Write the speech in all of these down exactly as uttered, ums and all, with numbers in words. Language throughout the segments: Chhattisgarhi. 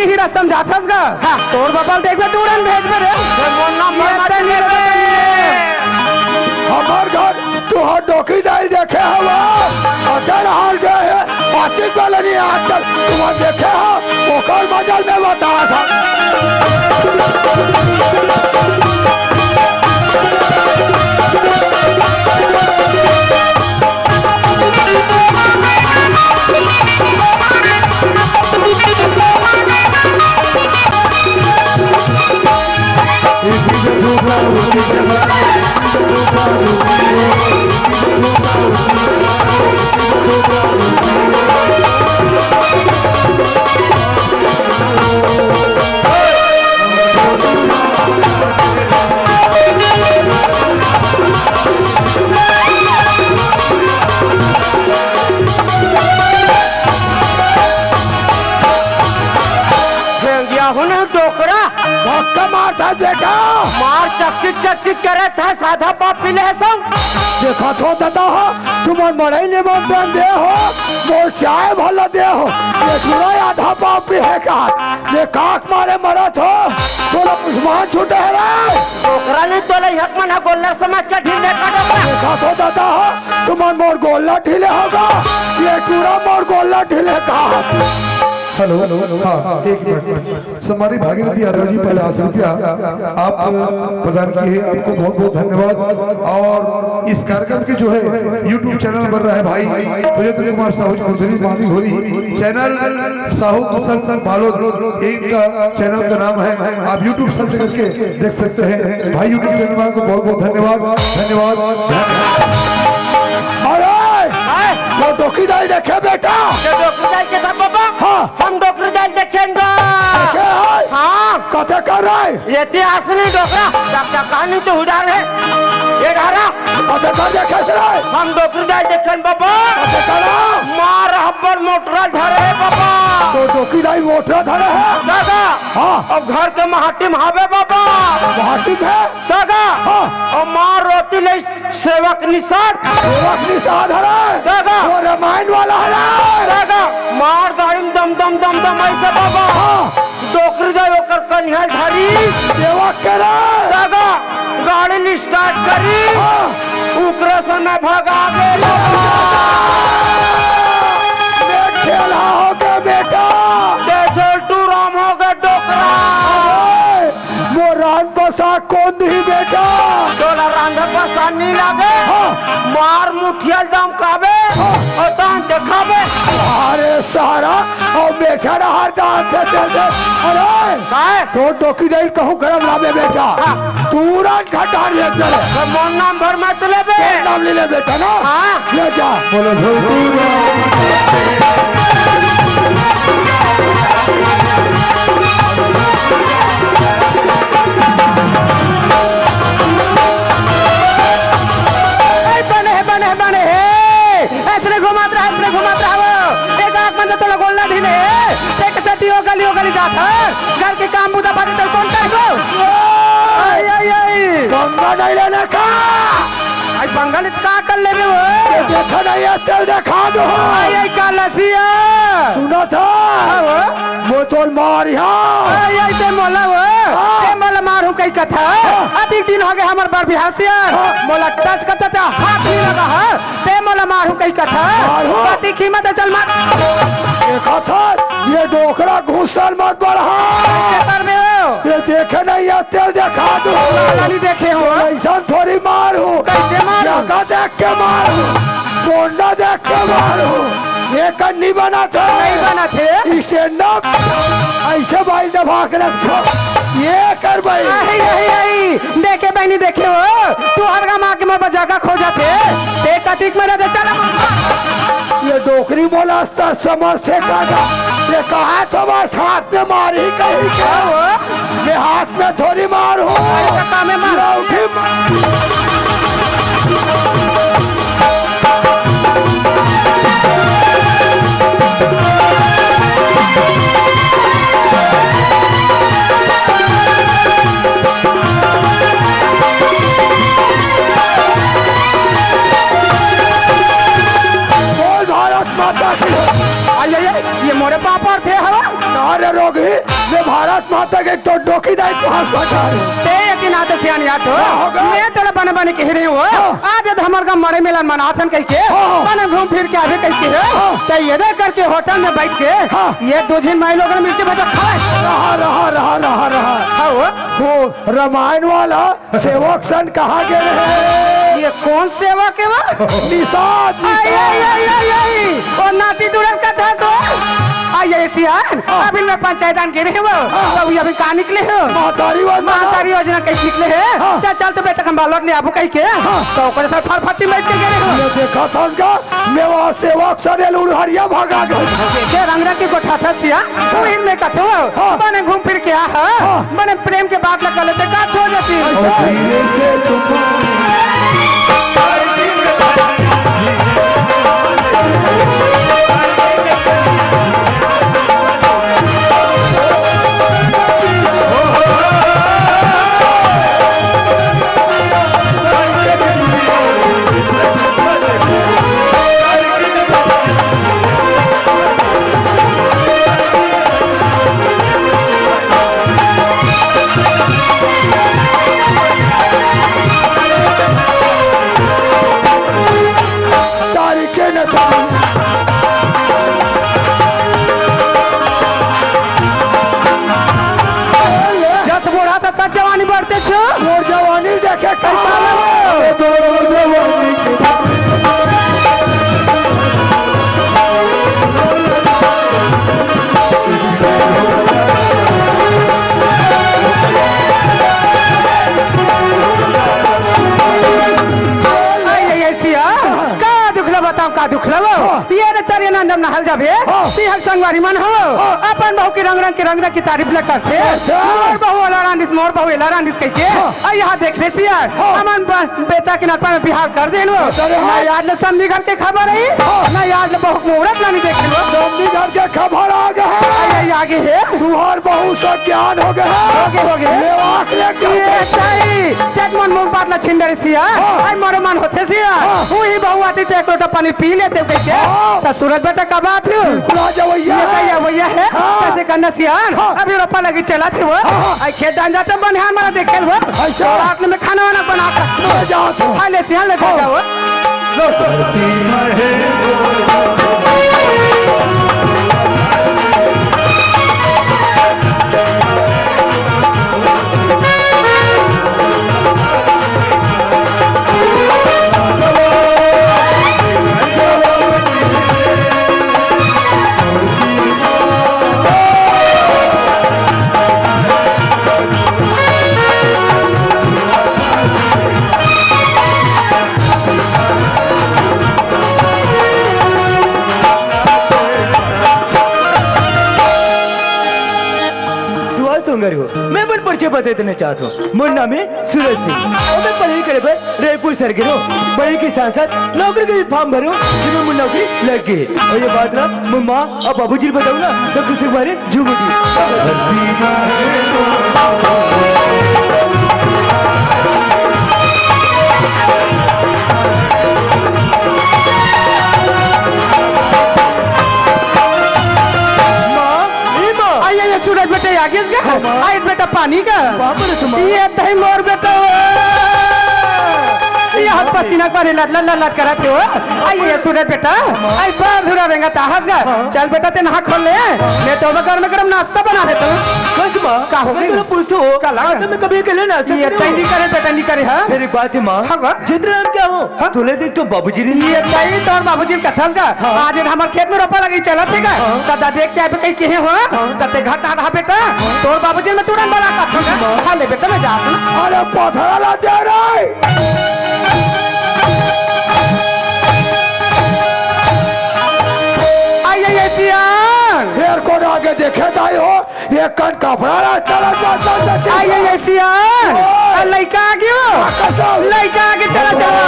ही रस्ता म जाथस गा। हाँ। तोर बाबा ल देखबे, तुरंत भेजबे रे। ए, मोर नाम ये भरमा ते नहीं लेबे। हमर घर तुहर डोकी दाई देखे हवा। अचल हार गए हे, आतिक वाला नहीं आजकल तुहर देखे हो, ओकर बदल में बता था। भेंगिया हो ना डोकरा। धक्का मार था बेटा। मार चकचिक चकचिक करे था, साधा पाव पी ले सो। देखा थो दादा हो, तुमन मड़ई निमंत्रण दे हो, मोर चाय भला दे हो। ये पूरा आधा पाव पी है का? ये काक मारे मरत हो, तोला उस्मान छूटे है रे। डोकरा नहीं तोला हक मन हा गोल्लर समझ के ढील दे का डोकरा। देखा थो दादा हो, तुमन मोर गोल्लर ढीले होगा, ये पूरा मोर गोल्लर ढीले का। हेलो, हाँ, एक मिनट। हमारी भागीरथी यादव जी, पचास रुपया आप प्रदान किए हैं, आपको बहुत बहुत धन्यवाद। और इस कार्यक्रम के जो है YouTube चैनल बन रहा है भाई, विजेंद्र कुमार साहू जी, गुरधरी मानी घोरी चैनल, साहू किशन बालोद इनका चैनल का नाम है, आप YouTube सर्च करके देख सकते हैं भाई, YouTube चैनल वालों को बहुत बहुत धन्यवाद, धन्यवाद। अरे, तो डोकी दाई देखे बेटा। तो डोकी दाई के था बाबा? हाँ। हम डोकरी दाई देखेन गा। देखे है? हाँ। कथे कर रहे? ये इतिहास नहीं डोकरा, जब तक कहानी तो उधार है। ये धारा। कथे कर देखे से रहे? हम डोकरी दाई देखेन बाबा। कथे कर? मार हब्बर मोटरा धरे है बाबा। तो डोकी दाई मोटरा धरे है? दादा। हाँ। अब घर के महाटिम हावे बाबा। महाटिम है? दादा। हाँ। अब मार रोटी ले सेवक निषाद। सेवक निषाद हरे। दादा। वो रामायण वाला हरे। दादा, मार गाड़ी में दम दम दम दम ऐसे बाबा। हाँ। डोकरी जाए ओकर कन्हैया धरी। सेवक के रे। दादा, गाड़ी ने स्टार्ट करी। हाँ। उकरे से मैं भगा गेलो। मैं खेला हो गया बेटा। ते छोटू राम हो गया डोकरा। अरे। मोर रांध बसा कोन दिही बेटा? तोला रांध बसा नी लागे? हाँ। मार मुठिया ल दम काबे, हाँ। अउ दांत देखाबे। अरे सारा, अउ बेटा डहर दांत से चल दे। अरे, काय? तो डोकी दई कहूँ गरम लाबे बेटा। हाँ। तुरंत घटार ले चले। तो मोर नाम भर मत लेबे। तोर नाम ले ले बेटा ना। हाँ। ले जा। बोलो, बोलो। ए, बने हे, बने हे, बने हे। ऐसने घुमात रहा, ऐसने घुमात रहा वो। एक आँख मन तो तोला गोल्ला ढीले हे। एक सती ओ गली, ओ गली जात हे। घर के काम बूता पाते तो कौन कहे को? आई, आई, आई। गंगा नहीं लेने का। आई बंगाली तो का कर लेबे वो? ये देखा नहीं है, तेल देखा दो। आई, आई, का लसिया। सुना था? हाँ, वो? वो तोल मार यहाँ। आई, आई, ते मोला वो? हाँ। ते मोला मारू कई कथा। हाँ। अधिक दिन हो गए हमर बर बिहासिया। हाँ। मोला टच करता था, हाथ नहीं लगा है। ते मोला मारू कई कथा। मारू। पति कीमत है, चल मार। देखा था, ये डोकरा घुसल मत बढ़ा। कैसे कर दे हो? ये देखे नहीं है, तेल देखा दो। लाली देखे हो? ऐसा थोड़ी मार हूँ। कैसे मार हूँ? जगह देख के मार हूँ, कोंडा देख के मार हूँ। ये कन्नी बना था। नहीं बना थे। Stand up. ऐसे भाई दबा के रखो। ये कर भाई। आई, आई, आई। देखे बहनी देखे हो, तू हर गाँव आके मैं जगह खो जाते। ते कतिक में रहते, चल। ये डोकरी बोला था, समझ से काटा। ये कहा तो बस हाथ में मारी कहीं क्या हो? मैं हाथ में थोड़ी मार हूँ। अरे, तो कामे मार। लौठी मार। बोल भारत माता की। आई, आई, आई, ये मोरे पापा थे हवा। अरे रोगी, मैं भारत माता के तो डोकी दाई को हाथ बचा रहे। ते एक दिन आते सियान याद हो। हाँ, होगा। मैं तोला बने बने कह रही हूँ। हाँ। आज तो हमारे गाँव मड़ई मेला मनाथन कह के। हाँ, हाँ। बने घूम फिर के आवे कह के। हाँ। ते ये दे करके होटल में बैठ के। हाँ। ये दो झिन माई लोगन मिलके बता खाए। रहा, रहा, रहा, रहा, रहा। हाँ, वो। वो रामायण वाला सेवक सन कहाँ गे रहे? ये कौन सेवक हे वो? निषाद, आई, निषाद। आई, आई, आई, आई। ओ नाती दुड़ल का धस हो। आई, आई, सियान। हाँ। अभी मैं पंचायत आन गे रहे वो। हाँ। तो ये अभी कहाँ निकले हो? महतारी योजना। महतारी योजना कैसे निकले है? हाँ। चल, चल तो बेटा हम बालर ले आबू कह के। हाँ। तो ओकरे साथ फरफटी बैठ के गे रहे हो। ये देखा था उसका। मेवा सेवक सरे लुड़हरिया भगा गए। के रंगरा के गोठाथा सिया, तू हिन में कथो, हाँ। बने घूम फिर के आ, हाँ। हाँ। बने प्रेम के बात लगा लेते, का छो जाती। अच्छा। धीरे से तुम तारीखे न था। जस बूढ़ा त तस जवानी बढ़ते छ। मोर जवानी देखे कहाँ? आई, आई, आई, सिया, का दुखला बताओ, का दुखला वो? हाँ। ये रे तरिया नंदम नहल जाबे, हाँ। तिहक संगवारी मन हो, हाँ। अपन बहू के रंग रंग के रंग रंग की तारीफ ल करथे। अच्छा। मोर बहू ओला रांधिस, मोर बहू एला रांधिस कहिके। हाँ। अउ यहाँ देख ले सिया, हाँ। हमन ब-, बेटा के नरपा में बिहाव कर देन वो। अरे हाँ। ना याद ले समधी घर के खबर आई, हाँ। ना याद ले बहू के मुहूर्त ला नहीं देखे वो। समधी घर के खबर आ गे हे। आई, आई, आगे हे। तुहार बहू से ज्ञान हो गे हे। हो गे, हो गे। लेवाक ले ये सही। जट मन मुख बात ला छिन डरे सिया। हाँ। आई मरो मन होथे सिया। हाँ। उही बहू आती तो एक लोटा पानी पी लेते कहिके। हाँ। त सूरज बेटा का बात है? बिल्कुल आ जाओ भैया। ये भैया, भैया है। हाँ। कैसे करना सियान? हाँ। अभी रोपा लगी चला थे वो। हाँ, हाँ। आई खेत डान जाते बनिहार मारा देखे वो। अच्छा। रात में खाना वाना बना कर। मैं जाओ तो। हाँ, ले सियान ले हाँ। जाओ। दुआ संगवारी हो, मैं अपन परिचय बता देना चाहत हूँ। मोर नाम है सूरज सिंह अउ मैं पढ़ाई करे बर रायपुर शहर गे रहों। पढ़ाई के साथ-साथ नौकरी के भी form भरों, जेमे मोर नौकरी लग गे। अउ ये बात ला मोर माँ अउ बाबूजी ल बताहूँ ना, त खुशी के मारे झूम उठी। माँ, ए माँ। आई, आई, सूरज बेटा, आ गिस गा? हाँ, माँ। आई बेटा, पानी का? बाप रे, तुम्हारा। ये तही मोर बेटा हो। ये हाथ पसीना के मारे लत, लत, लत, लत करत हो। आई, ये सूरज बेटा, आई बार धुरा रेंगा ताहस गा। हाँ। चल बेटा, ते नहा खोल ले। मैं तो गरम गरम नाश्ता बना देता हूँ। बस माँ, का हो मैं गई? तोला पूछत हूँ, का लगा? आज तक मैं कभी अकेले नाश्ता ये करे तय हूँ? नहीं करे बेटा, नहीं करे, हाँ? मेरी बात है माँ। हाँ, हाँ। जिंदर राम क्या हो? हाँ? तोला देख तो बाबूजी रे। ये तई तोर बाबूजी के कथस गा। हाँ। आज हमर खेत में रोपा लगी चलत हे गा। हाँ। त दादा देख के आबे कही केहे हो। हाँ। त ते घर डाढ़ा बेटा। तोर बाबूजी में तुरंत बला कथस गा। हाँ। खा ले बेटा, मैं जात हूँ। अरे पथरा ला दे रे। आई, आई, आई, सियान। फेर कोन आगे देखे दाई हो। एक कन कपड़ा ला चला जाता सके। आई, आई, आई, सियान। ओए। आ, लइका आ गयो। आ, कसम। लइका आ गयो, चला, चला।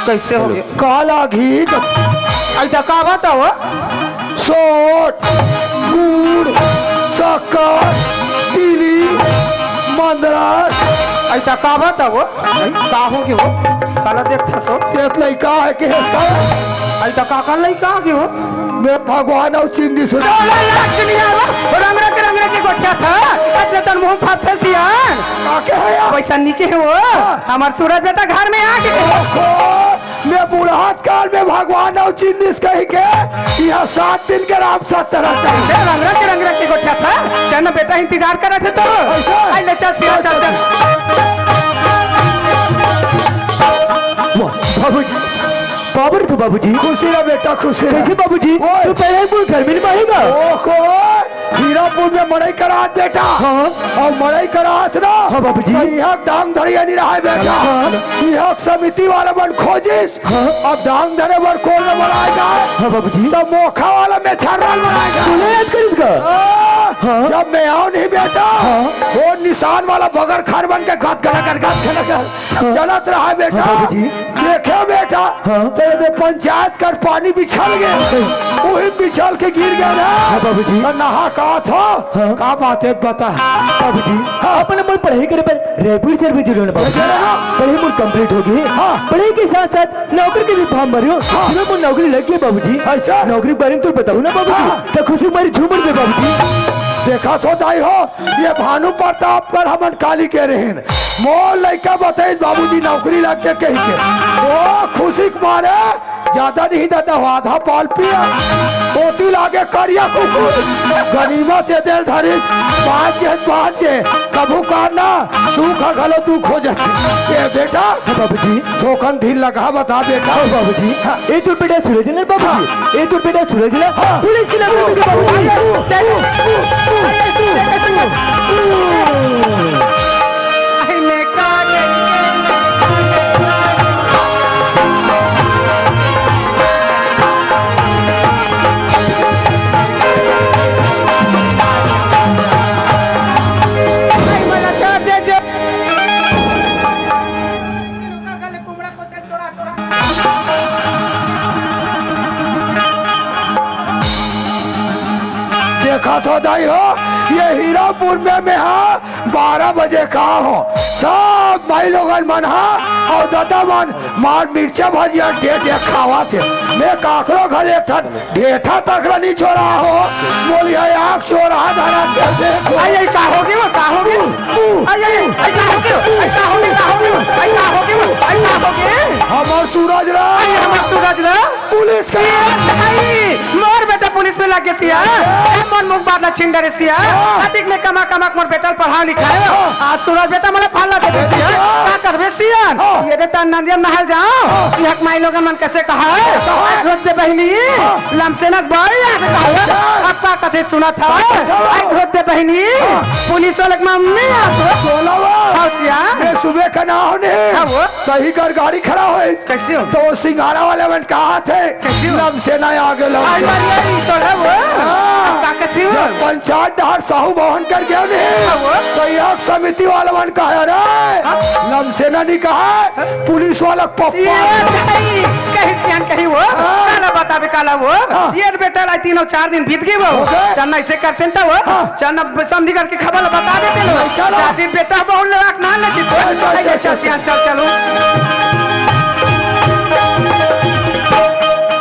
कैसे हो गया? काला घी। ऐसा का बात हो? सोट, गुड़, शक्कर, अई त का बात हे वो? अई का हो गे वो? काला देखथस वो? तें लइका हे के हस का? अई त का का लइका हे गे वो? मैं भगवान अउ चिन्ह दिस। अरे लक्ष्मी आ वो, रंगरा के रंगरा के गोठियाथस। अइसे तोर मुंह फाटथे सियान। का के हे यार? पइसा नइ के हे वो। हाँ। हमर सूरज बेटा घर में आ गे। ओहो, मैं बुढ़ात काल में भगवान अउ चिन्ह दिस कहिके, इहाँ सात दिन के राम सत्य रहता है। ए, रंगरा के रंगरा के गोठियाथस। चल ना बेटा, इंतजार करत हे तो। अइसे? अई ले चल सिया, चल, चल। वाह, बाबूजी, बाबर तो बाबूजी। खुशी रह बेटा, खुशी रह। कइसे बाबूजी? ओए। तू पहले ही बोल, घर में नहीं मारेगा? ओहो, हीरापुर में मड़ई करात बेटा। हाँ। अउ मड़ई करात ना। हाँ बाबूजी। त इहाँ डांग धरइया नइ रहय बेटा। हाँ। इहाँ समिति वाला मन खोजिस। हाँ। अब डांग धरे बर कोन ल बलाय जाय? हाँ बाबूजी। त मोखा वाला मेछर्रा ल बलाय जाय। तोला याद करिस का? हाँ। हाँ। जब मैं आंव नहीं बेटा, हाँ। वो निशान वाला बगर खर बन के गद गद गद गद गद हाँ। चलत रहय बेटा। हाँ बाबूजी। देखे बेटा, हाँ। त एदे पंचायत कर पानी बिछल गे, उही बिछल के गिर गे ना। हाँ बाबूजी। त नहा का था? हाँ। का बात हे बता। बाबूजी, हाँ। अपन मन पढ़ाई करे बर रायपुर शहर में जुड़े हो ना बाबूजी। अरे हाँ। पढ़ाई मोर complete हो गे। हाँ। पढ़ाई के साथ साथ नौकरी के भी form भरे हो। हाँ। जेमा मोर नौकरी लग गे बाबूजी। अच्छा। नौकरी के बारे में तो बताहू ना बाबूजी। हाँ। त खुशी मारे झूम दे बाबूजी। देखत हो दाई हो, ये भानु प्रताप कर हमन काली के रहेन। मोर लइका बताइस बाबूजी नौकरी लग गे कहिके। ओ खुशी के मारे जादा नहीं दादा हो, आधा पाल पिया। ओती लागे करिया कुकुर। गनीमत एदे ल धरिस, बाँच गे, बाँच गे। कभू का ना, सुख घलो दुख हो जाथे। ए बेटा, हाँ बाबूजी। थोकन धीर लगा बता बेटा। हाँ बाबूजी। हाँ। ए तोर बेटा सूरज ना बाबूजी। हाँ। ए तोर बेटा सूरज ना। हाँ। पुलिस के नौकरी मिल गे बाबूजी। देखत हो दाई हो, ये हीरापुर में मैं हा बारह बजे का हो, सब माई लोगन मन हा अउ ददा मन मार मिर्चा भजिया दे दे खावत हे। मैं काकरो घर एक ठन ढेठा तक ल नी छोड़ा हो, बोली है आँख चोरा धरा दे दे। आई, आई, का हो गे वो, का हो गे? आई, आई, आई, का हो गे? आई, का हो गे, का हो गे? आई, का हो गे वो? आई, का हो गे? हमर सूरज ला। आई, हमर सूरज ला। पुलिस का। ए भाई, मोर बेटा पुलिस में लग गे सिया। ए, मोर मुख बात ला छीन डरे सिया। हाँ। अतिक में कमा कमा के मोर बेटा ल पढ़ा लिखा हे। हाँ। आज सूरज बेटा मोला फाला दे दे सिया। हाँ। का करबे सिया? हाँ। ये दे तन नंदिया नहल जाओ। हाँ। ये हक माई लोगन मन कइसे कहा हे? कहा हे? रोज दे बहिनी। हाँ। लमसेना बाई आ के कहा हे। हाँ। अब का कथे सुनत हस? हाँ। आई रोज दे बहिनी। हाँ। पुलिस वाले के मम्मी आ तो। बोला वो। हाँ सिया। मैं सुबह का ना होने। हाँ वो। सही कर गाड़ी खड़ा होए। कइसे हो? त वो सिंघाड़ा वाले मन कहा थे, कइसे हो? लमसेना आ गे, आई लमसेना। मारी, आई तोड़ा वो। हाँ। का कथे हो? जब पंचायत डहर साहू भवन कर गे नहीं, हाँ वो। त यह समिति वाले मन कहा, "अरे, हाँ। लमसेना नहीं कहा, पुलिस वाला पप्पा।" ये नहीं, कहीं सियान कहीं वो। हाँ। काला बताबे काला वो। हाँ। ये बेटा ला तीन अउ चार दिन बीत गे वो। हो गए। चल ना अइसे करते त वो। हाँ। चल ना समधी घर के खबर ला बता देते लो। चलो। दादी बेटा बहुत लड़ाक ना लगी। चल, चल, चल, चल, चल, चल। चल, चल, चलो।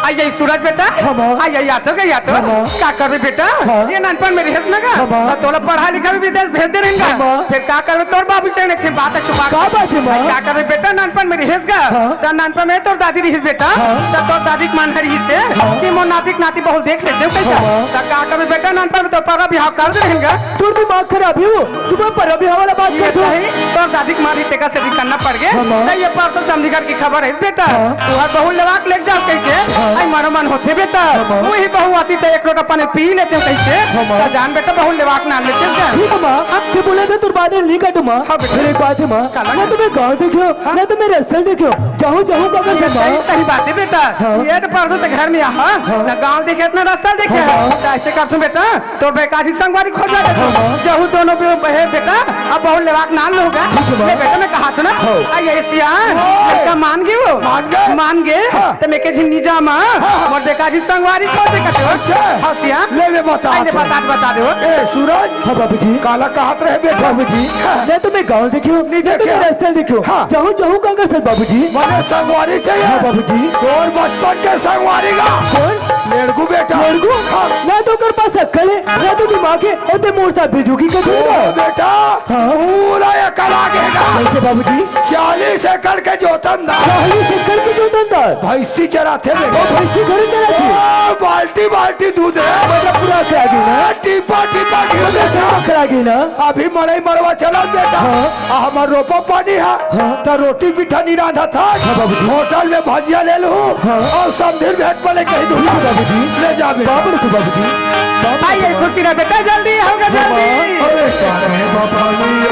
आई, आई, सूरज बेटा। हाँ, माँ। आई, आई, आ तो गई, आ तो। हाँ, माँ। का करबे बेटा? हाँ। ये नानपन में रहेस ना गा? हाँ, माँ। त तोला पढ़ा लिखा भी विदेश भेज दे रहेंगा। हाँ, माँ। फिर का करबे तोर बाबू से ने बात छुपा। का बात हे, माँ? का करबे बेटा, नानपन में रहेस गा? हाँ। त नानपन में तोर दादी रहिस बेटा। हाँ। त तोर दादी के मन हर ही से हाँ। कि मोर नाती के नाती बहुत देख लेते हो कइसे? हाँ। त का करबे बेटा, नानपन में तो परा बिहाव कर दे रहेंगा। तोर दिमाग खराब हे वो, तू मोर परा बिहाव वाला बात ये करत हो। सही, तोर दादी के मारी तेका से भी करना पड़ गे। हाँ, माँ। त ये परसों समधी घर की खबर हे बेटा। हाँ। तू हर बहू लेवा के लेके जाओ कहिके। हाँ। आई मारो मन होथे बेटा। हाँ, माँ। वही बहू आती त एक लोटा पानी पी लेते हो कहिके। हाँ, माँ। त जान बेटा बहू लेवा के ना लेते हो क्या? ठीक हे, माँ। हाँ। तू बोले थे तोर बात नहीं काटू, माँ। हाँ, बेटा। फिर एक बात हे, माँ। का लगा? ना तो मैं गाँव देखियो, हाँ। ना तो मैं रस्ता देखियो। कहूँ जहूँ का कर सकता सही, है। सही बात है बेटा। हाँ। ये तो परसों तो घर में यहाँ हाँ। ना गाँव देखे, इतना रास्ता देखे हाँ, है। हाँ। तो ऐसे करथूँ बेटा, तो बेकार ही संगवारी खोज ला देथूँ। हाँ, हाँ। जहूँ दोनों बे-, बे-, बेटा, अब बहुत लेवाक नाम होगा। ठीक है, ये बाबा। बेटा मैं कहा था ना, हाँ। आ, ये सियान, हाँ। लड़का मान गए वो। मान गए? मान गए? हाँ। तो मैं के झिन्नी जा माँ, हाँ, हाँ। मोर बेकार ही संगवारी खोज दे करते हो। अच्छा। हाँ सियान। ले, ले, बता, अरे, चल। बता, बता दे वो। ए, सूरज। हाँ, बाबूजी। काला कहत रहे बेटा। बाबूजी, हाँ। मैं तुम्हें गाँव देखियो, नहीं मैं तुम्हें देखियो। रास्ता देखियो। हाँ। जहूँ, जहूँ का कर सर बाबूजी। मने संगवारी चाहिए। हाँ, बाबूजी। तोर बचपन के संगवारी का। कौन? लेड़गू बेटा। लेड़गू? हाँ। ना तो ओकर पास अक्कल है, ना तो दिमाग है, और ते मोर साथ भेजोगी कथी ओ, का? बेटा, हाँ। पूरा अकल आ गया। कैसे बाबूजी? चालीस एकड़ के जोतनदार। चालीस एकड़ के जोतनदार? भैंसी चराथे बेटा। ओ, भैंसी घरे चराथे? ओ, बाल्टी बाल्टी दूध है। मतलब पूरा अकड़ा गई ना? टीपा टीपा घी मतलब बेटा। सब अकड़ा गई ना? अभी मड़ई मरवा चलत बेटा। हाँ। आ हमार रोपा पानी है। हाँ। त रोटी पिठा नहीं रांधा था। हाँ, बाबूजी। होटल में भजिया ले लूँ। हाँ। और समधिर भेंट पले कही दूँ। ठीक है, बाबूजी। ले जा बेटा। बाबू ने तो बाबूजी। बाबू ने भाई, ये तो खुशी ना बेटा, जल्दी आओगे, जल्दी। अरे, क्या रहे बाबा, ये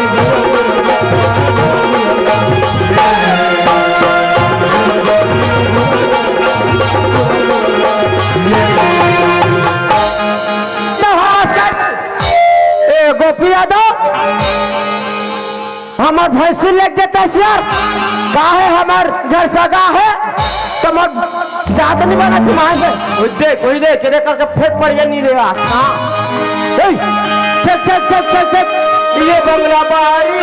नमस्कार। ए, गोपी यादव, हमर भैंसी लेके जेतस यार, काहे हमर घर सगा है, त मोर जात नहीं बना दिमाग से। ओए देख, ओए देख, एदे करके फेर पड़ गया नी रे यार। हाँ। ए, चल, चल, चल, चल, चल। ये बंगला बारी।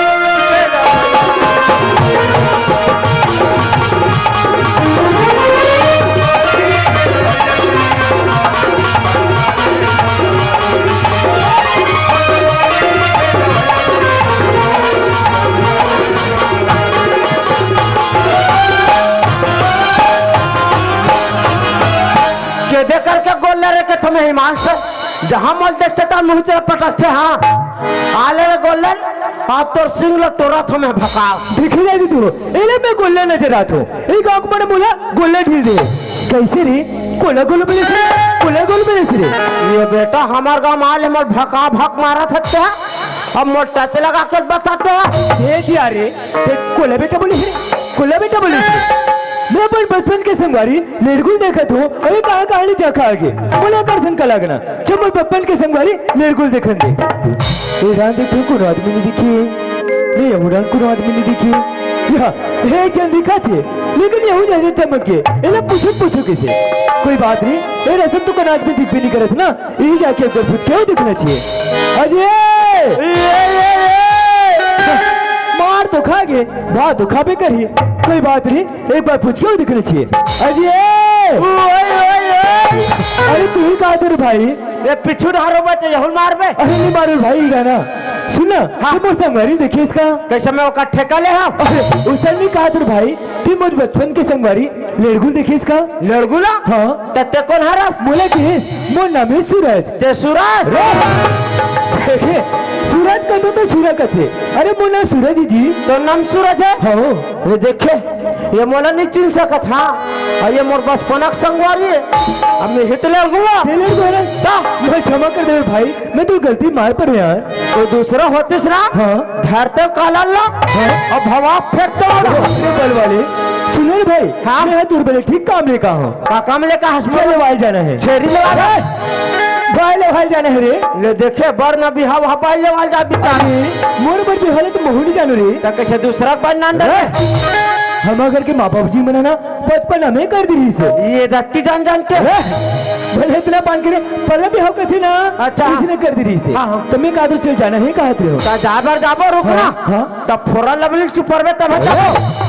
केदे करके गोल्लर रे के थमे हिमांश, जहाँ मोल देखते त मुँह चला पटकते, हाँ। आले रे गोल्लर, आप तोर सिंग ल टोरा थमे भकाओ। देखी जाए तू, एले मैं गोल्लर नजर आत हो। ए गाँव के मन मोला गोल्लर ढील दे। कैसे रे? कोला गोल बोले थे, कोला गोल बोले थे रे। ये बेटा हमार गाँव में आले मोल भका भक मारा थकते हैं। अब मोर टच लगा के बताते हैं। दे दिया रे, ते कोला बेटा बोले थे, कोला बेटा बोले थे। मैं अपन बचपन के संगवारी लेड़गुल देखत हूँ, अभी कहाँ कहानी जाखा आगे। बोला कर संका लागना, जब मोर बचपन के संगवारी लेड़गुल देखन दे। ए रान दे, तू कोनो आदमी नहीं दिखी है। नहीं, यहू रान कोनो आदमी नहीं दिखी है। या, हे एक जन दिखा थे, लेकिन यहू जैसे चमक गए। एला पूछो, पूछो किसे? कोई बात नहीं, ए रसम तो कोनो आदमी दिख भी नहीं करत ना। यही जाके एक बार फुट के देखना चाहिए। अजय! ये, ये, ये! मार तो खा गए, बात तो खाबे करी। कोई बात नहीं, एक बार पूछ के देखना चाहिए। अजय! ओए, ओए, ओए! अरे तू ही कहा तेरे भाई? ये पिछू ढारो बचे, यहुल मार बे। अरे नहीं मारो भाई, गाना सुन ना। हाँ। तू मोर संगवारी देखिए इसका। कैसे मैं ओका ठेका ले हाँ? अरे उसे नहीं कहा तेरे भाई, तू मोर बचपन के संगवारी लेड़गुल देखिस का? लेड़गुला? हाँ। त ते कोन हरस? मोला के, मोर नाम है सूरज। ते सूरज? रे! देखे, सूरज कथो तो सूरज कथे। अरे मोर नाम सूरज ही जी। तोर नाम सूरज है? हाँ। ये देखे, ये मोला नहीं चिन सकत, हाँ। और ये मोर बचपनक संगवारी है। अब मैं हिट लेड़गुला। ते लेड़गुला? ता? मोला क्षमा कर दे भाई। मैं तो गलती मार पर यार। तो दूसरा होतिस ना? हाँ। धरते काला ला हाँ। और भवा फेंक दो। अरे बल वाले, सुनो रे भाई, हाँ। मैं दुर्बल ठीक काम लेका हूँ। का काम लेका हस? चलो वाल जाना है। छेरी लेवा जा। भाई ले वाल जाना है रे। ले देखे, बर ना बिहाव हपाई ले वाल जा बिचारी। मोर बर बिहाव ले तो महू नहीं जानो रे। तो कैसे दूसरा बर नान डरे? रे, हम अगर के माँ बाप जी मना ना, बचपन हमें कर दी रही से। ये रत्ती जान जान के। अरे, भले इतना पान करे, पर भी हो कथी ना, अच्छा। इसने कर दी रही से। हाँ, हाँ। तो मैं कादर चल जाना है, कहा थे हो? ता जा बर जाबो, रुक ना। हाँ, हाँ। तब फोरन लवली चुपर में तब अरे,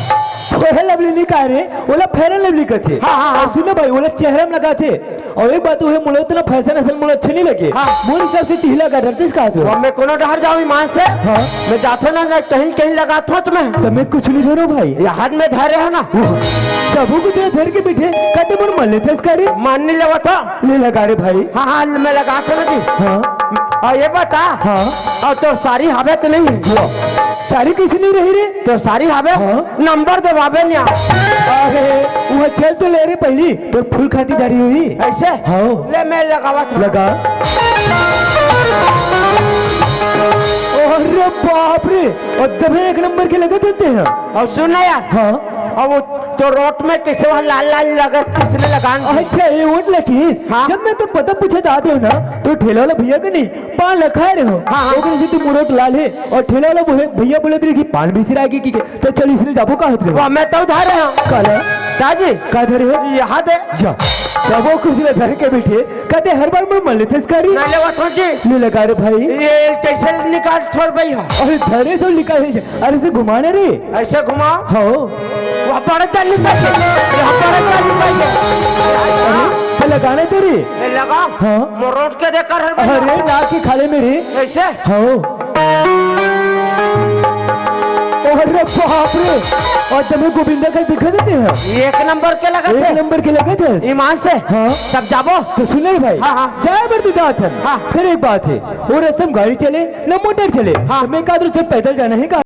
फोरन लवली नहीं कहा रे, ओला फेरन लवली कथे। हाँ, हाँ, हाँ। और सुनो भाई, ओला चेहरा में लगा थे। और एक बात वो है, मुझे उतना फैशन ऐसा मुझे अच्छे नहीं लगे। हाँ। मोर हिसाब से टीला का डरतीस कहा थे हो? अब मैं कोनो डहर जाऊँ ईमान से? हाँ। मैं जाथो ना, ना कहीं, कहीं लगाथो तुम्हें। तो मैं कुछ नहीं धरो भाई। ये हाथ में धरे है ना। सबू को तेरे धर के बैठे, कहते मोर मन लेते इसका रे। मान नहीं लेवा था। ले लगा रे भाई। हाँ, हाँ, मैं लगा के ना दी। हाँ। और ये बता। हाँ। और तोर सारी हवे तो नहीं? वो। सारी कैसे नहीं रही रे? तोर सारी हवे? हाँ। नंबर देवाबे नहीं। अरे, वो चल तो ले रे पहली, तोर फुल खातिरदारी हुई। ऐसे? हाँ। ले मैं लगावा था। लगा। अरे बाप रे, और दबे एक नंबर के लगे देते हैं। और सुन ना यार। हाँ। अब वो तो रोट में कइसे वहाँ लाल लाल लगा, किसने लगान दी? अच्छा, ये ओट लगी। हाँ। जब मैं तो पता पूछे जाते हो ना, तो ठेला वाला भैया के नहीं, पान ला खाए रहे हो। हाँ, हाँ। ओकरे से तू मुरोट लाल हे, और ठेला वाला बोले, भैया बोले तेरे की पान भी सिराएगी की के? तो चल, इसने जाबो का हाथ में? वाह, मैं तो उधार रहे हूँ। काला? दाजी। का धरे हो? यहाँ दे। जा। तब वो खुशी ले धर के बैठे, कहते, "हर बार मैं मले थे इसका री।" नहीं ले, वो सोची। ले लगा रे भाई। ये कैसे निकाल छोड़ भाई हो? अरे, धरे तो निकाल ही जा। अरे, इसे घुमाने रे। ऐसे घुमाओ। हाँ। वहाँ पड़े चल निकाल के। यहाँ पड़े चल निकाल के। अरे, तो लगाने दे रे। ये लगा। हाँ। मुरोट के देखकर हर बार। अरे, ना के खाले में रे। ऐसे? हाँ। अरे बाप रे, और तुम्हें गोविंदा का दिखा देते हैं। एक नंबर के लगा एक थे। नंबर के लगे थे। ईमान से। हाँ। सब जाबो। तो सुन ले भाई। हाँ, हाँ। जाए बर तो जात हन। हाँ। फिर एक बात है, वो रस्म गाड़ी चले, ना मोटर चले। हाँ। मैं का चल पैदल जाना है का?